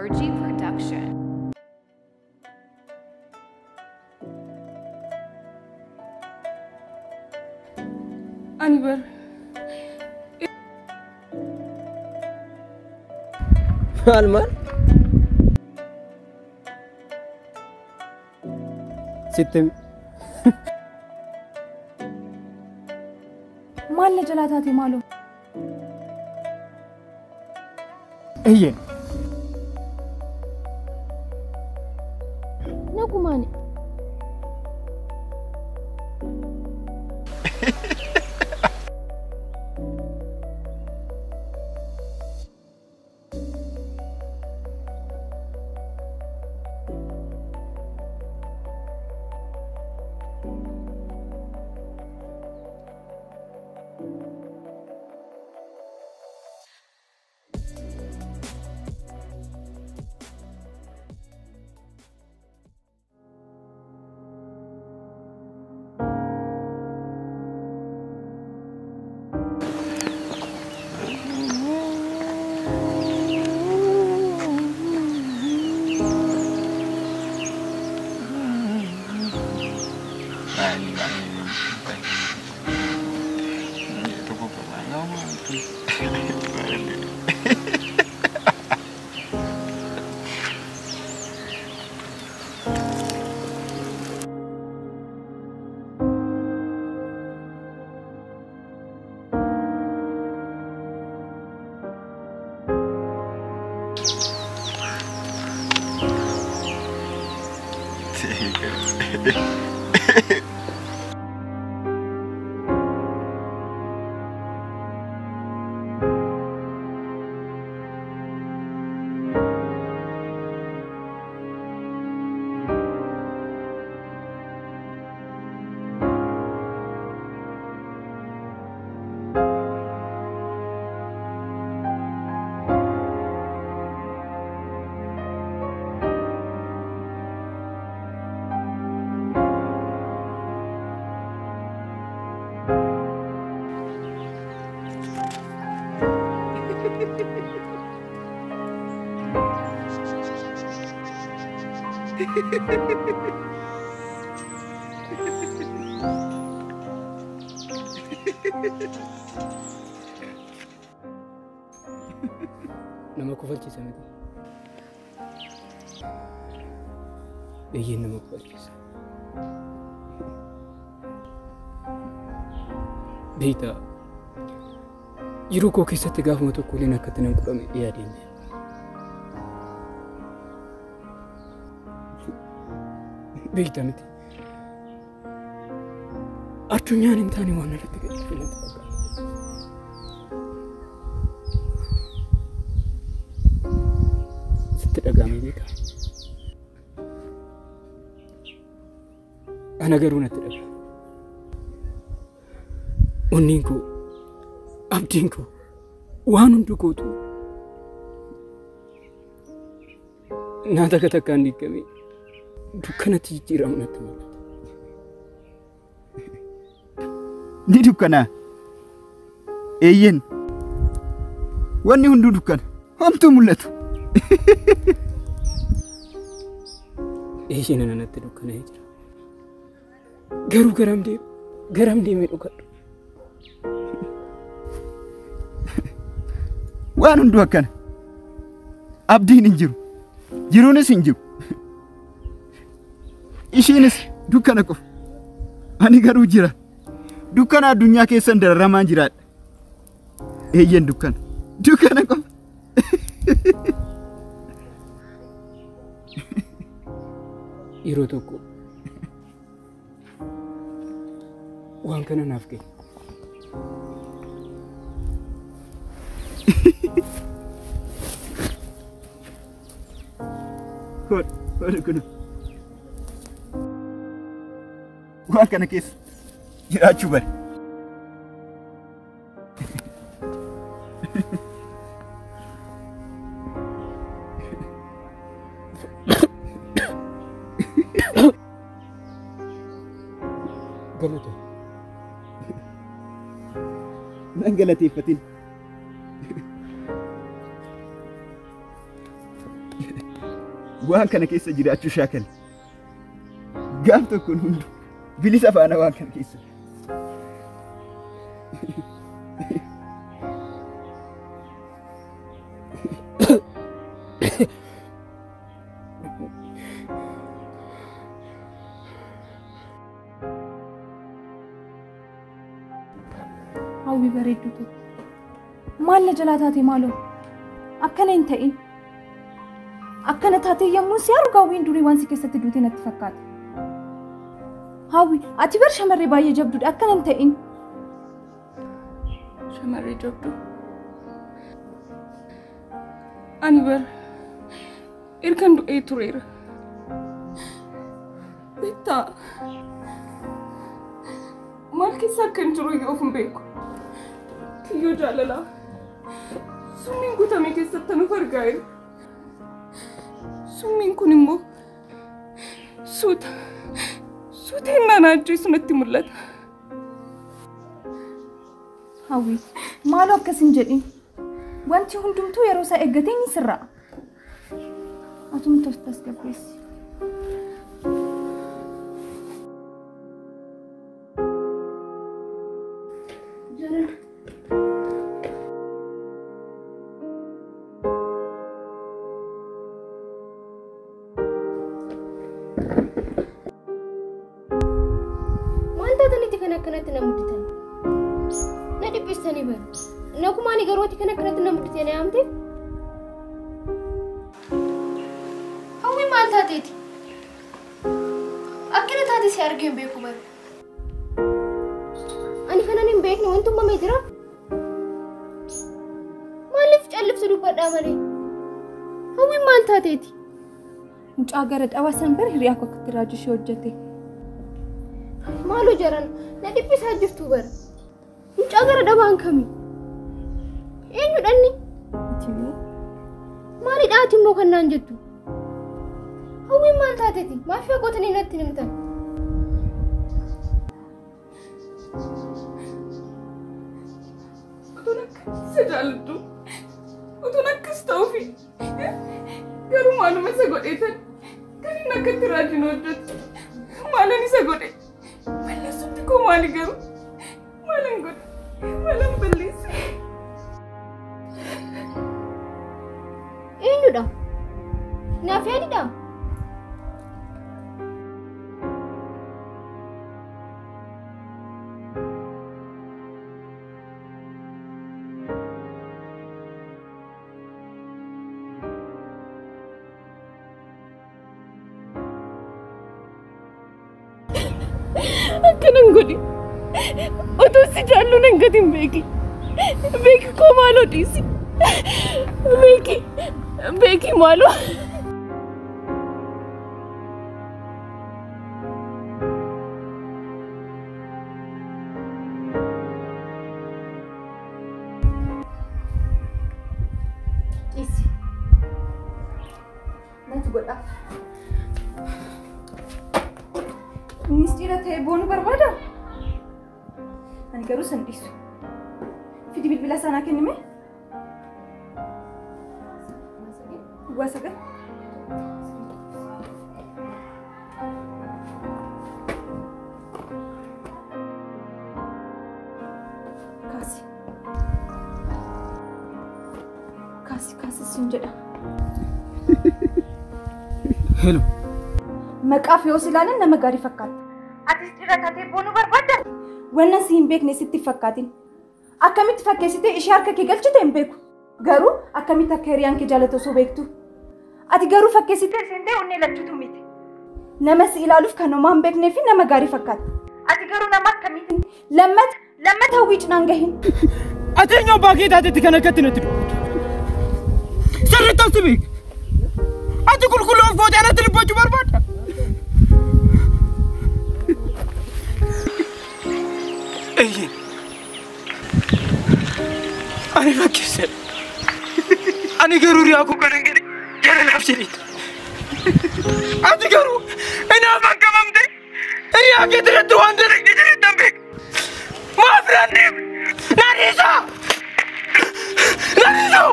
Urgy Production. Ani bar. Maal maal? Sitti Maal na jalaa taate maaloo? Eeyyee. Nagumaani. Nama kofalchiisa miti. Eeyyeen nama kofalchiisa. Beektaa jiruu koo keessatti gaafuma tokko illee akkatti nan qurame yaadeen beeku. Beektaa miti. Addunyaan hin taane waan irratti gadhiifame natti fakkaata. Sitti dhaga'amee beekaa? Ana garuu natti dhaga'a. Onneen koo, abdiin koo, waan hundi kootu naa takka takkaan diigamee dukkanatti jijjiiramu natti mul'ata. Ni dukkanaa. Eeyyeen. Wanni hunduu dukkana. Homtuu mul'atu. Eeyyeen ana natti dukkanaa'ee jira. Garuu garam deemu? Garam deemee dhokadhu? Waan hunduu akkana. Abdiin hin jiru. Jiruunis hin jiru. Ishiinis dukkana qofa. Ani garuu jira. Dukkana addunyaa keessan dararamaan jiraadha. Eeyyeen dukkana. Dukkana qofa. Yeroo tokko waan kana naaf kenni. Hodhu kun. Waan kana keessa jiraachuu bare. Galata. Nan galateeffatin. Waan kana keessa jiraachuu shaakali. Gaaf tokkoon hundu bilisa faana waan kana keessa. Hawwi bareedduu tokko. Maal na jalaa taate maaloo? Akkana hin ta'in. Akkana taatee yommuu si argu hawwiin durii waan si keessatti duute natti fakkaata. Hawwi, ati bar shamarree baay'ee jabduudha. Akkana hin ta'in. Shamarree jabduu. Ani bar ergan du'ee tureera. Beektaa maal keessa akkan jiru iyyuu of hin beeku. Kiyyoo jaalalaa summiin guutame keessatti nuuf argaa jiru. Summiin kun immoo suuta suuta na ajjeesu natti mul'ata. Hawwi, maaloo akkas hin jedhin. Wanti hundumtuu yeroo isaa eeggatee ni sirra'a. Atumti of tasgabbeessi. Maal taatanitti kan akkanatti na mudditan? Na dhiphistanii bara. Nakumaani garooti kan akkanatti na muddite na yaamte? Hawwi maal taateeti? Akkana taate si argee hin beeku bara. Ani kanan hin beekne wanti uumamee jira? Maaliif calliftu dubbadhaa malee? Hawwi maal taateeti? Mucaa gara dhawaa san bira hiriyaa koo akkatti raajii ishee hojjete. Maaloo jaran na dhiphisaa jirtu bara. Mucaa gara dhabaan kami? Eenyudha inni? Ati immoo Maalidha ati immoo kan naan jettu? Hawwiin maal taateeti? Maaf gootanii natti himtan? Utuun akkas isa jaalladhu, utuun akkas ta'uufi garuu maaluma isa godheetan kan inni akkatti raajiin hojjetu maalan isa godhe? Balleessutti koo maali garuu? Maalan godhe? Maalan balleesse? Eenyudha? Naaf yaadidha? Akkana hin godhin. Otoo si jaallu nan gatin beeki. Beeki koo maaloo dhiisi. Beeki, beeki maaloo. Dhiisi. Natti godhaa. Innis dhiira ta'ee boonuu barbaada? Ani garuu san dhiisu. Fidi bilbila sanaa kennime. Duwwaa 9. Kaasi. Kaasi kaasi siin jedha. Hello. Maqaaf yoo si ilaalan nama gaarii fakkaata. Atis dhiira taatee boonuu barbaadda? Wannan si hin beekne sitti hin fakkaatin. Akkamitti fakkeessitee ishee harka kee galchite hin beeku. Garuu akkamitti akka hiriyaan kee jaalatu osoo beektu. Ati garuu fakkeessitee seentee onnee lachuutu miti. Nama si ilaaluuf kan homaa hin beeknee fi nama gaarii fakkaata. Ati garuu nama akkamiitiin lammata lammata hawwii cinaan gahin. Ati eenyu abbaa kee taatetti kan akkatti natti dubbatu? Sirriitti of si beeka. Ati qulqulluu of gootee anatti dubbachuu barbaadda? Eeyyee. Ani fakkeessedha. Ani garuu riyaa koo kanan gadi jaalalaaf jedheeti. Ati garuu inaaf akkamamte riyaa kee irratti waan dalagde jedheettan beeka. Maaf naan deemne? Na dhiisaa! Na dhiisuu!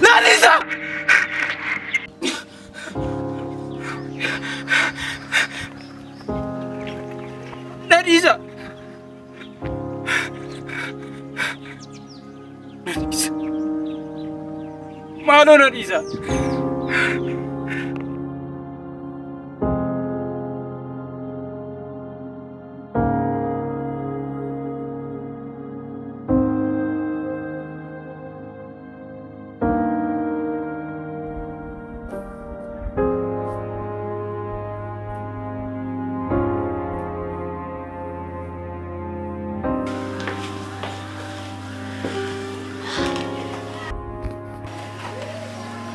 Na dhiisaa! Maaloo na dhiisa.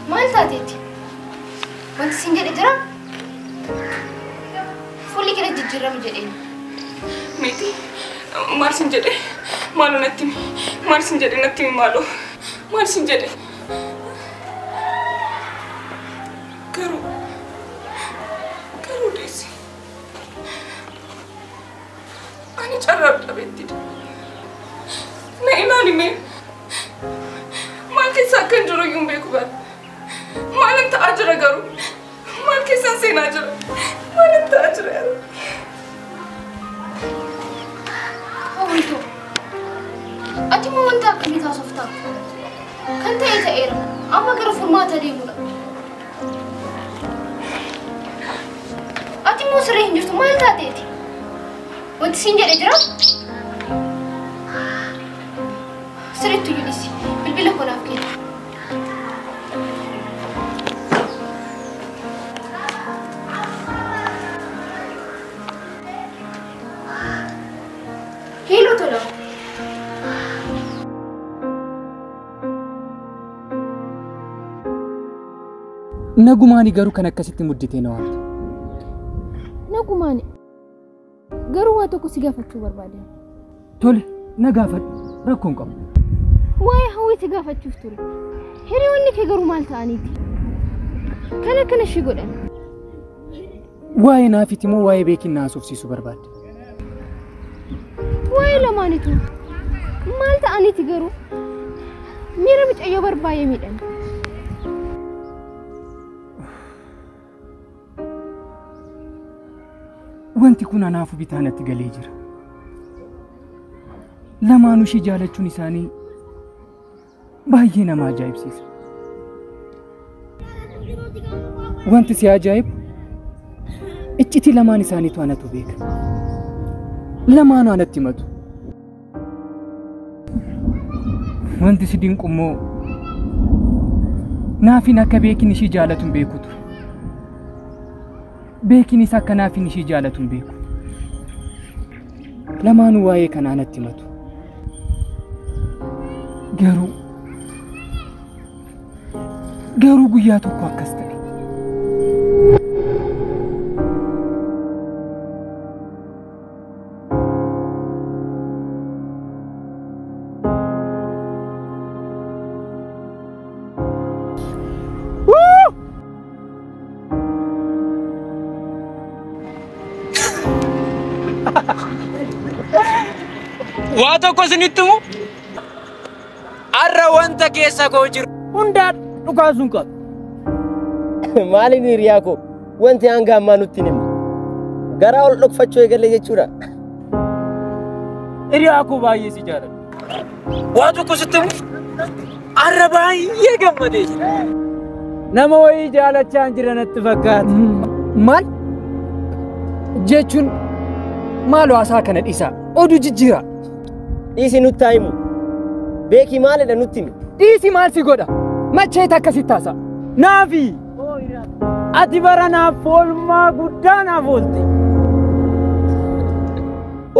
Maal taateeti? Wanti siin jedhe jira? Fuulli kee jijjiirame jedheen. Meetii, maal siin jedhe? Maaloo natti himi? Maal siin jedhe natti himi maaloo? Maal siin jedhe? Garuu garuu deessi. Ani carraa dhabeettidha. Na ilaali mee. Maal keessa akka hin jiru iyyuu hin beeku bara. Maalin ta'aa jira garuu? Maal keessan seenaa jira? Maalin ta'aa jira yeroo? Hawwiitoo, ati immoo wanta akkamii taasifta? Kan ta'e ta'eera. Amma gara furmaata deemudha. Ati immoo sirrii hin jirtu. Maal taateeti? Wanti siin jedhe jira? Sirriitti iyyuu dhiisi. Bilbila koo naaf kenni. Hello Tola. Nagumaani garuu kan akkasitti mudditee na waamte. Nagumaani garuu waa tokko si gaafachuu barbaade. Tole na gaafadhu rakkoon qabu. Waa'ee hawwii si gaafachuuf ture. Hiriyoonni kee garuu maal ta'aniiti? Kan akkana ishee godhan. Waa'ee naafiti moo waa'ee beekin na haasofsiisuu barbaadde? Waa'ee lamaanitu maal ta'aniiti garuu miira mucayyoo barbaay'ee miidhan. Wanti kun anaafuu bitaa natti galee jira. Lamaanuu ishee jaalachuun isaanii baay'ee nama ajaa'ibsiisa. Wanti si ajaa'ibu iccitii lamaan isaaniitu anatu beeka. Lamaanuu anatti himatu. Wanti si dinqu immoo naafiin akka beekin ishee jaalatu hin beeku ture. Beekinis akka naafiin ishee jaalatu hin beeku. Lamaanuu waa'ee kanaa anatti himatu. Garuu garuu guyyaa tokko akkas ta'e. Waa tokko isinitti himu har'a wanta keessa koo jiru hundaa dhukaasuun qabu. Maaliin hiriyaa koo wanti hanga ammaa nutti hin himne garaa ol dhokfachuu eegalle jechuudha. Hiriyaa koo baay'ee si jaalladha. Waa tokko sitti himu har'a baay'ee gammadee jira. Nama wayii jaalachaa hin jira natti fakkaata. Maal jechuun maaloo haasaa kana dhiisaa oduu jijjiira. Dhiisi nutti haa himu. Beekii maalidha nutti himi. Dhiisi maal si godha? Macheeta akkasitti haasa'a. Naafi ati bara naaf oolmaa guddaa naaf oolte.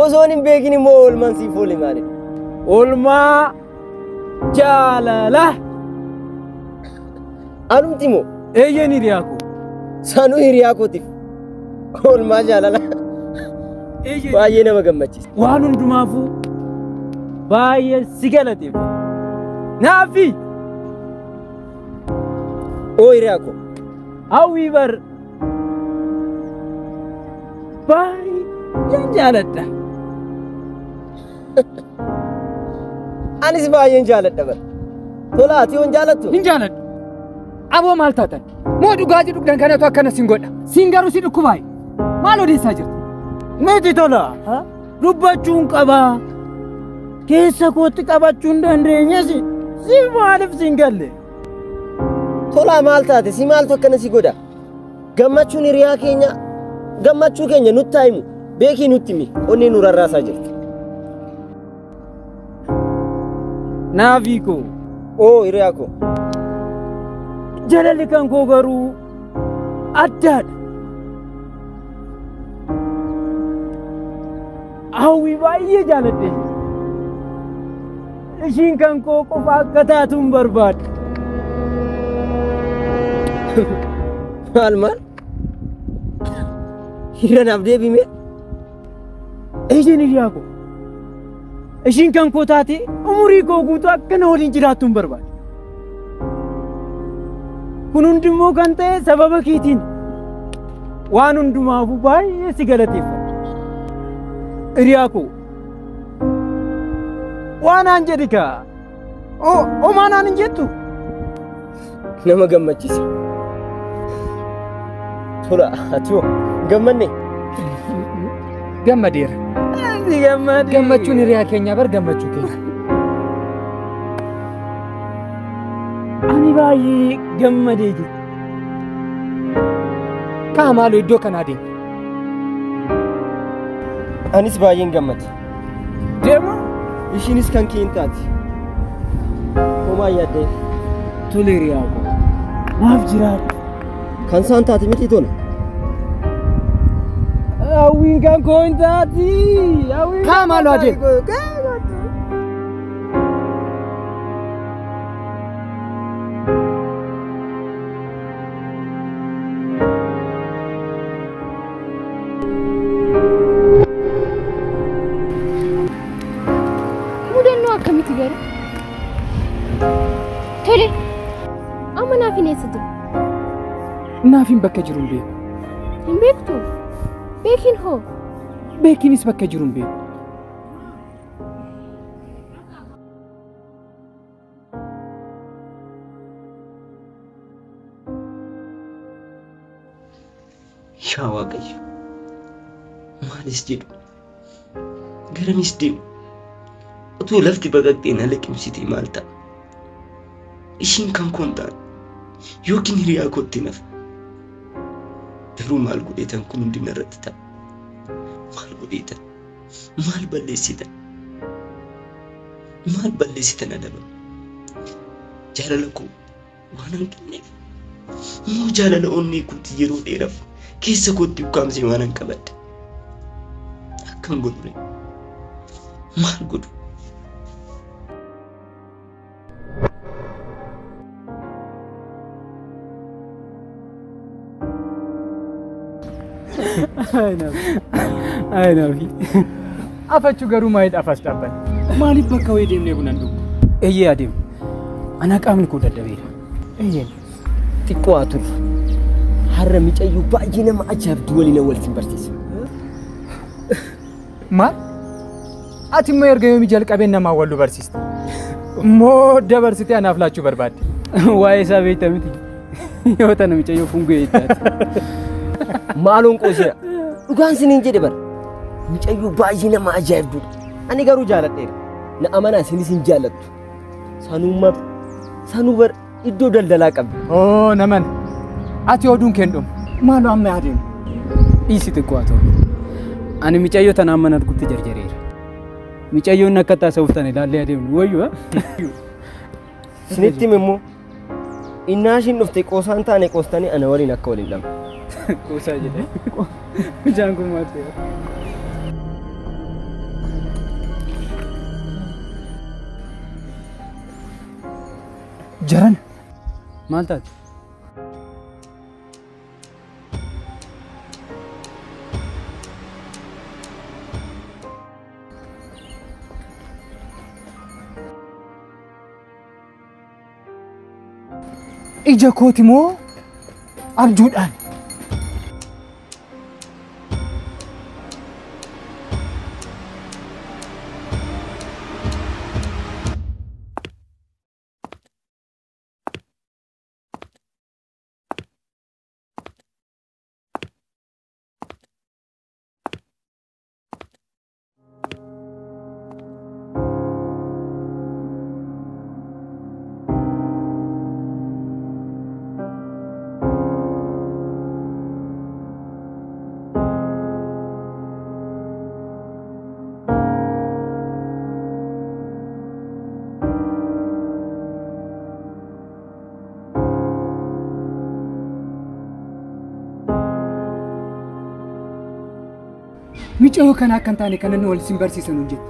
Osoon hin beekin immoo oolmaan siif oole maalidha? Oolmaa jaalala. Anumti moo? Eeyyeen hiriyaa koo. Sanuu hiriyaa kootiif oolmaa jaalala. Baay'ee nama gammachiisa. Waan hundumaafuu baay'ee si galateeffa. Naafi! Oo hiriyaa koo. Hawwii bar baay'een jaaladha. Anis baay'een jaaladha bar. Tola ati yoon jaalattu? Hin jaaladhu. Aboo maal taatan? Moo dhugaatii dhugdan kanatu akkana sin godha. Siin garuu si dhukkubaayi. Maal odeessaa jirta? Miti tola. Dubbachuun qabaa. Keessa kootti qabachuu hin dandeenyes si maaliif siin galle? Tolaa maal taate si maaltu akkana si godha? Gammachuun hiriyaa keenya gammachuu keenya nutti haa himu. Beekii nutti himi. Onnee nu rarraasaa jirti. Naafii koo. Oo hiriyaa koo. Jaalalli kan koo garuu addaadha. Hawwii baay'ee jaaladhe. Ishiin kan koo qofa akka taatu hin barbaadu. Maal maal? Hiriira naaf deebime? Ishiin hiriyaa koo. Ishiin kan koo taate umurii koo guutuu akka na waliin jiraattu hin barbaadu. Kun hundimmoo kan ta'e sababa keetiin waan hundumaafuu baay'ee si galateeffadha. Hiriyaa koo waan aan jedhi kaa homaa naan hin jettu. Nama gammachiisa. Tola ati hoo gammanne? Gammadeera. Gammachuun hiriyaa keenyaa bar gammachuu keenya. Ani baay'ee gammadee jira. Kaa maaloo iddoo kanaa deemi. Anis baay'een gammade. Deema? Ishiinis kan kee hin taate. Homaa yaadda'e. Tole hiriyaa koo. Naaf jiraadhu. Kan isaan taate miti tola. Hawwiin kan koo hin taati. Kaa maaloo adeemu. Mudannoo akkamitti garuu? Tole, amma Naafiin eessa jiru? Naafiin bakka jiru hin beeku. Hin beektu? Beekiin hoo? Beekiinis bakka jiru hin beeku. Yaa Waaqayyo, maalis jedhu garamis deemu utuu lafti baqaqxee na liqimsitee maal ta'a? Ishiin kan koo hin taane yookiin hiriyaa kootti nafa. Garuu maal godheetan kun hundi narratti ta'a? Maal godheetan? Maal balleessitan? Maal balleessitan adaba? Jaalala koo waan hanqinneef moo jaalala onnee kootti yeroo dheeraaf keessa kootti ukkaamsee waan hin qabadde? Akkam godhu ree? Maal godhu? Ay Naafi. Afachuu garuu maaliidhaaf as dhaabbanne? Maaliif bakka wayii deemnee buna hin dhugnu? Eeyyee adeemu. Ana qaamni koo dadhabeera. Eeyyee. Xiqqoo haa turu. Har'a micayyuu baay'ee nama ajaa'ibdu waliin wal sin barsiisa. Maal? Ati immoo erga yoomii jalqabeen namaa wal nu barsiista? Moo dabarsitee anaaf laachuu barbaadde? Waa'ee isaa beekta miti. Yoo tana micayyoo fungoo eettaati. Maaloon qoosira. Dhugaan siniin jedhe bara. Micayyuu baay'ee nama ajaa'ibduudha. Ani garuu jaaladheera. Na amanaa isinis hin jaallattu. Sanummaa sanuu bar iddoo daldalaa qabdi. Oo naman. Ati oduun kee hin dhumu. Maaloo amma adeemu. Dhiisi xiqqoo haa ta'u. Ani micayyoo tana amma argutti jarjareera. Micayyoon akka taasisuuf tana ilaallee adeemnu wayyuu. Isinitti immoo innaa ishiin dhufte qoosaan taane qoostanii ana waliin akka waliin dhabne. Qoosaa jedhee. Mucaan kun maal ta'e? Jaran. Maal taate? Ija kooti moo abjuudhaan? Mucayyoo kana akka hin taane kan inni wal isin barsiisan hin jettu.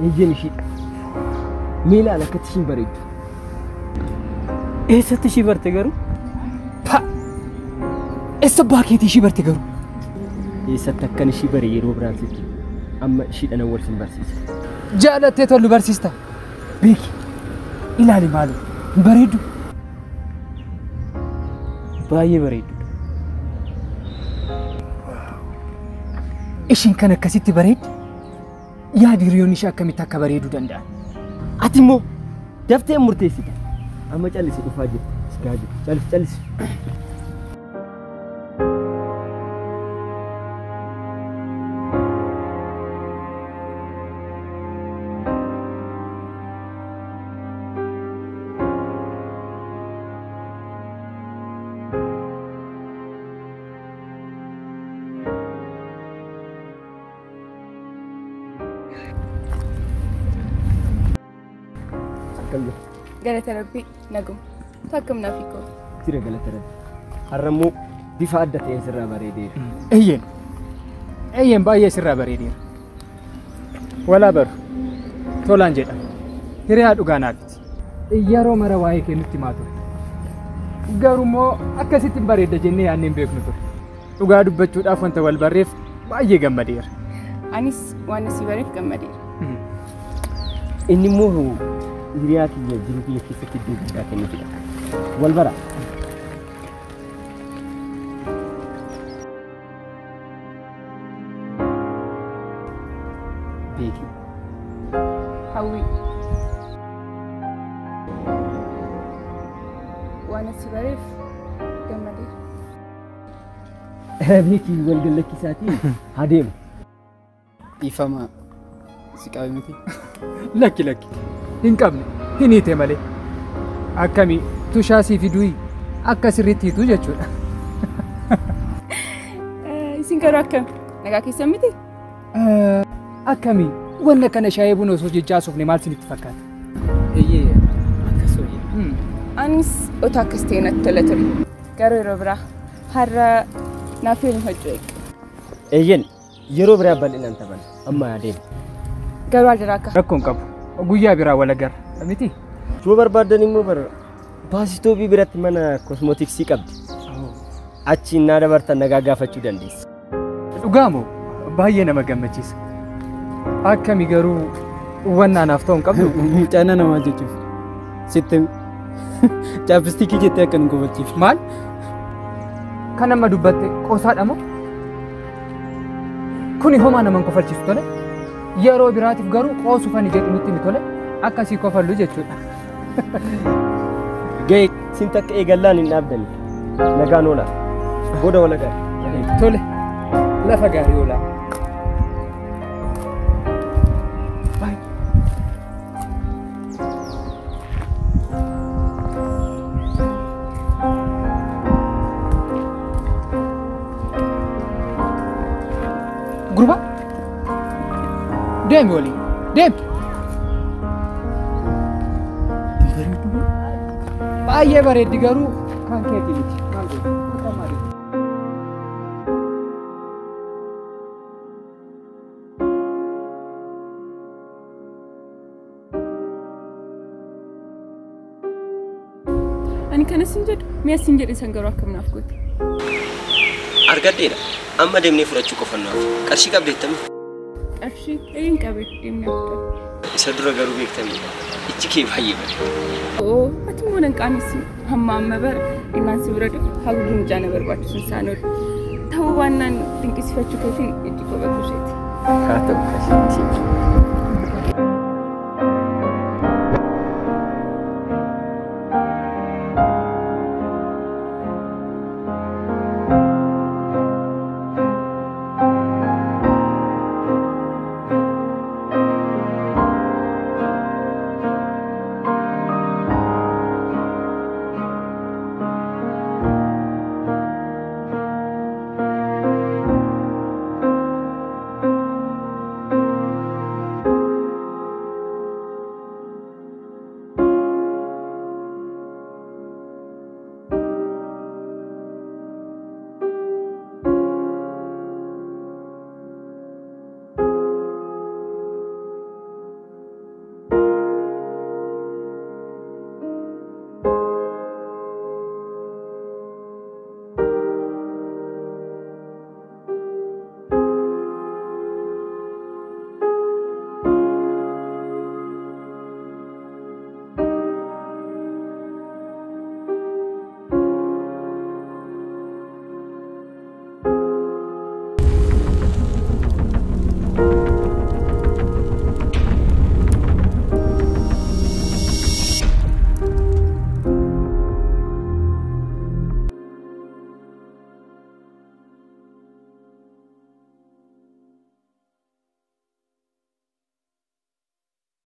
Eeyyeen ishiidha. Mee ilaali akkatti ishiin bareeddu. Eessatti ishii barte garuu? Pa! Eessa abbaa keetii ishii barte garuu? Eessatti akkan ishii bare yeroo biraan sitti amma ishiidhaan wal sin barsiisa. Jaalattee tollu barsiista. Beeki ilaali maaloo hin bareeddu. Baay'ee bareeddu. Ishiin kan akkasitti bareeddi yaadi hiriyoonni ishee akkamitti akka bareeduu danda'an. Ati immoo daftee murteessita. Amma callisi dhufaa jirti. Si gahaa jirti. Callisi callisi. Akkam jirtu? Galata Rabbii naguma. Akkam naaf hiikoo? Jira galata Rabbii. Har'a immoo bifa adda ta'een sirraa bareedeera. Eeyyeen. Eeyyeen baay'ee sirraa bareedeera. Walaa baru. Tolaan jedhama. Hiriyaa dhugaa naafiti. Yeroo mara waa'ee kee nutti himaa ture. Garuu immoo akkasitti hin bareedda jennee yaadnee hin beeknu ture. Dhugaa dubbachuudhaaf wanta wal barreef baay'ee gammadeera. Anis waan asii bareef gammadeera. Inni immoo hiriyaa kiyya jiruu kiyya keessatti iddoo guddaa kennuufidha. Wal bara. Beeki. Hawwii. Waan asii bareef gammadeera. Beeki wal gallakkisaatiin haa deemu. Dhiifama si qabe miti. Lakki lakki. Hin qabne hin hiite malee. Akkami tushaa sii fiduu akka sirriitti hiitu jechuudha. Isin garuu akkami? Nagaa keessan miti? Akkami wanna kana shaayii buna osoo jechaa haasofne maal isinitti fakkaata? Eeyyee akkas wayya. Anis otoo akkas ta'e natti tola ture. Garuu yeroo biraa har'a naaf hin hojju eegga. Eeyyeen yeroo biraa bal'inaan taphanna. Amma haa deemu. Garuu al jira akka. Rakkoon qabu. Guyyaa biraa wal agarra. Miti? Yoo barbaaddan immoo bara baasitoobii biratti mana kosmootiksii qabdi. Achiin naa dabartan nagaa gaafachuu dandeessa. Dhugaa moo baay'ee nama gammachiisa. Akkami garuu wanna anaaf ta'u hin qabdu. Mucaan namaa jechuuf sitti chaappistikii jettee akka hin gubachiifne. Maal? Kan amma dubbatte qoosaadha moo? Kuni homaa nama hin kofalchiisu tole. Yeroo biraatiif garuu qoosufani jedhu nutti himi tole. Akkasii kofallu jechuudha. Ga'e sin takka eegallaan hin dhaabdani. Nagaan oolaa. Booda wal agarra. Tole. Lafa gaarii oolaa. Bye. Gurbaa. Deemi waliin. Deemi. Baay'ee bareeddi garuu kan keetii miti. Maal goota? Akka maali? Ani kanas hin jedhu mi'a sin jedhe san garuu akkam naaf goote. Argadheera. Amma deemnee fudhachuu qofa nu hafe. Qarshii qabdeettami? Qarshii hin qabe deemnee fudhadhu. Isa dura garuu beektamidha. Ijji kee baay'ee bareeda. Oo ati immoo nan qaanessi. Hamma amma bara innaan si bira dhufu haguugii mucaa na barbaachisu isaan oolu. Ta'uu baannaan dinqisiifachuu keetiin ijji koo bakka isheeti. Haa ta'u akkasitti.